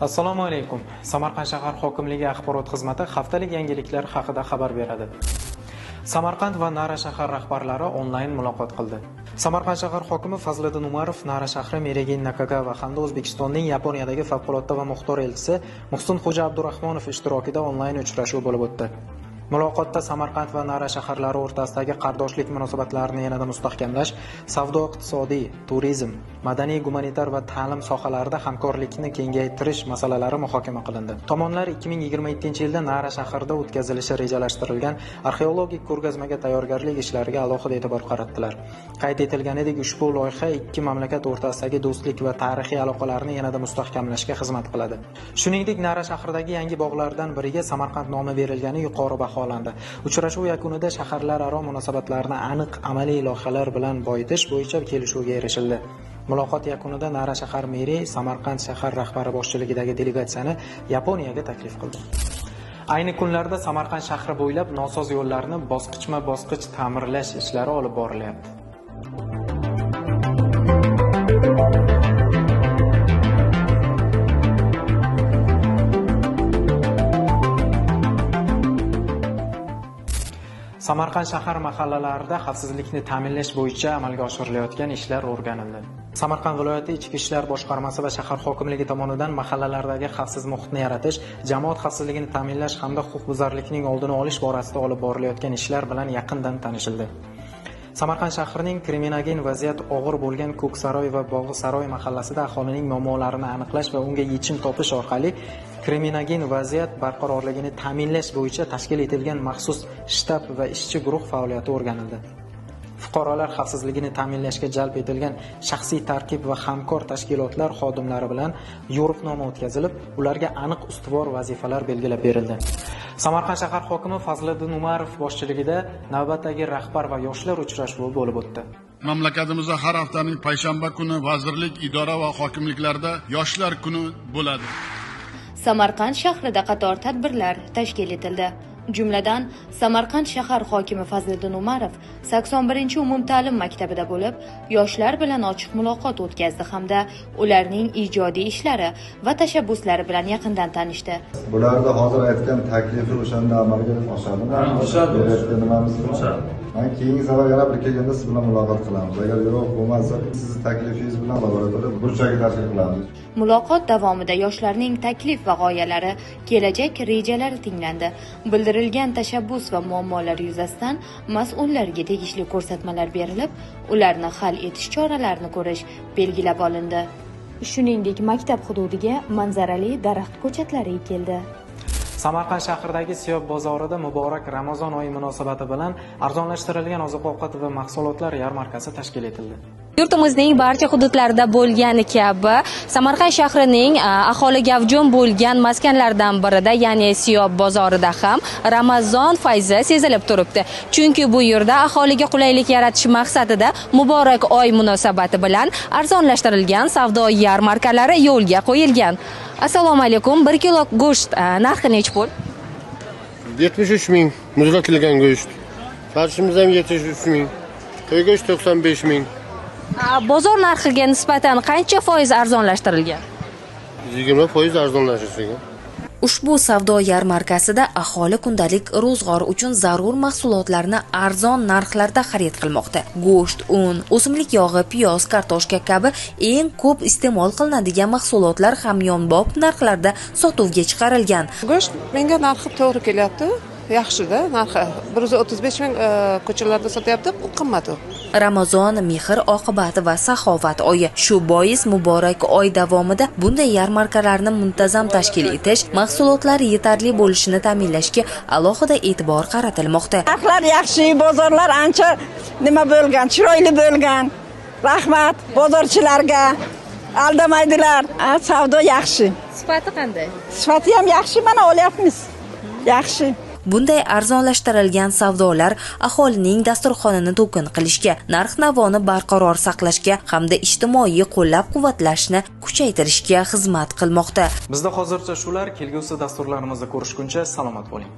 Assalomu alaykum. Samarqand shahar hokimligi axborot xizmati haftalik yangiliklar haqida xabar beradi. Samarqand va Nara shahar rahbarlari onlayn muloqot qildi. Samarqand shahar hokimi Fazliddin Umarov Nara shahri meri Nakagawa hamda O'zbekistonning Yaponiyadagi favqulodda va muxtor elchisi Muhsinxo'ja Abdurahmonov ishtirokida onlayn uchrashuv bo'lib o'tdi. Muloqotda Samarqand va Nara shaharlari o'rtasidagi qardoshlik munosabatlarini yanada mustahkamlash, savdo-iqtisodiy, turizm, madaniy-gumanitar va ta'lim sohalarida hamkorlikni kengaytirish masalalari muhokama qilindi. Tomonlar 2027-yilda Nara shahrida o'tkazilishi rejalashtirilgan arxeologik ko'rgazmaga tayyorgarlik ishlariga alohida e'tibor qaratdilar. Qayd etilganidek, ushbu loyiha ikki mamlakat o'rtasidagi do'stlik va tarixiy aloqalarni yanada mustahkamlashga xizmat qiladi. Shuningdek, Nara shahridagi yangi bog'lardan biriga Samarqand nomi berilgani yuqori baholandi. Uchrashuv yakunida shaharlararo munosabatlarni aniq amaliy loyihalar bilan boyitish bo'yicha kelishuvga erishildi. Muloqot yakunida Nara shahar meri Samarqand shahar rahbari boshchiligidagi delegatsiyani Yaponiyaga taklif qildi. Ayni kunlarda Samarqand shahri bo'ylab nosoz yo'llarni bosqichma-bosqich ta'mirlash ishlari olib borilyapti. Samarqand shahar mahallalarida xavfsizlikni ta'minlash bo'yicha amalga oshirilayotgan ishlar o'rganildi. Samarqand viloyati Ichki ishlar boshqarmasi va shahar hokimligi tomonidan mahallalardagi xavfsiz muhitni yaratish, jamoat xavfsizligini ta'minlash hamda huquqbuzarlikning oldini olish borasida olib borilayotgan ishlar bilan yaqindan tanishildi. Samarqand shahrining kriminogen vaziyat og'ir bo'lgan Ko'ksaroy va Bog'saroy mahallasida aholining muammolarini aniqlash va unga yechim topish orqali kriminogen vaziyat barqarorligini ta'minlash bo'yicha tashkil etilgan maxsus shtab va ishchi guruh faoliyati o'rganildi. Fuqarolar xavfsizligini ta'minlashga jalb etilgan shaxsiy tarkib va hamkor tashkilotlar xodimlari bilan yo'riqnoma o'tkazilib, ularga aniq ustuvor vazifalar belgilab berildi. Samarqand shahar hokimi Fazliddin Umarov boshchiligida navbatdagi rahbar va yoshlar uchrashuvi bo'lib o'tdi. Mamlakatimizda har haftaning payshanba kuni vazirlik, idora va hokimliklarda yoshlar kuni bo'ladi. Samarqand shahrida qator tadbirlar tashkil etildi. Jumladan, Samarqand shahar hokimi Fazliddin Umarov 81-umumta'lim maktabida bo'lib, yoshlar bilan ochiq muloqot o'tkazdi hamda ularning ijodiy ishlari va tashabbuslari bilan yaqindan tanishdi. Bularda hozir aytgan taklifi o'shanda amalga oshadimi? Oshadi. Nimamiz oshadi. Men keyingi safar yana bir kelganda siz bilan muloqot qilamiz. Agar yo'q bo'lmasa, sizni taklifingiz bilan laboratoriya burchagi tashkil qilamiz. Muloqot davomida yoshlarning taklif va g'oyalari, kelajak rejalari tinglandi. Bildirilgan tashabbus va muammolar yuzasidan mas'ullarga tegishli ko'rsatmalar berilib, ularni hal etish choralarini ko'rish belgilab olindi. Shuningdek, maktab hududiga manzarali daraxt ko'chatlari ekildi. Samarqand shahridagi Siyob bozorida muborak Ramazon oyi munosabati bilan arzonlashtirilgan oziq-ovqat va mahsulotlar yarmarkasi tashkil etildi. Yurtimizning barcha hududlarida bo'lgani kabi Samarqand shahrining aholi gavjum bo'lgan maskanlardan birida, ya'ni Siyob bozorida ham Ramazon fayzi sezilib turibdi. Chunki bu yerda aholiga qulaylik yaratish maqsadida muborak oy munosabati bilan arzonlashtirilgan savdo yarmarkalari yo'lga qo'yilgan. Assalomu alaykum. 1 kilo go'sht narxi nechi pul? 73 ming muzlatilgan go'sht. Farshimiz ham 73 ming. Qo'y go'sht 95 ming. Bozor narxiga nisbatan qancha foiz arzonlashtirilgan? 20% arzonlashtirilgan. Ushbu savdo yarmarkasida aholi kundalik ro'zg'or uchun zarur mahsulotlarni arzon narxlarda xarid qilmoqda. Go'sht, un, o'simlik yog'i, piyoz, kartoshka kabi eng ko'p iste'mol qilinadigan mahsulotlar hamyonbop narxlarda sotuvga chiqarilgan. Go'sht menga narxi to'g'ri kelyapti. Yaxshi-da narxi. 135 ming ko'chalarda sotyapti, qimmat u. Ramazon mehr, oqibat va saxovat oyi. Shu bois muborak oy davomida bunday yarmarkalarni muntazam tashkil etish, mahsulotlar yetarli bo'lishini ta'minlashga alohida e'tibor qaratilmoqda. Narxlar yaxshi, bozorlar ancha nima bo'lgan, chiroyli bo'lgan. Rahmat bozorchilarga. Aldamaydilar. Savdo yaxshi. Sifati qanday? Sifati ham yaxshi, mana olyapmiz. Yaxshi. Bunday arzonlashtirilgan savdolar aholining dasturxonini to'kin qilishga, narx-navoni barqaror saqlashga hamda ijtimoiy qo'llab-quvvatlashni kuchaytirishga xizmat qilmoqda. Bizda hozircha shular, kelgusi dasturlarimizda ko'rishguncha salomat bo'ling.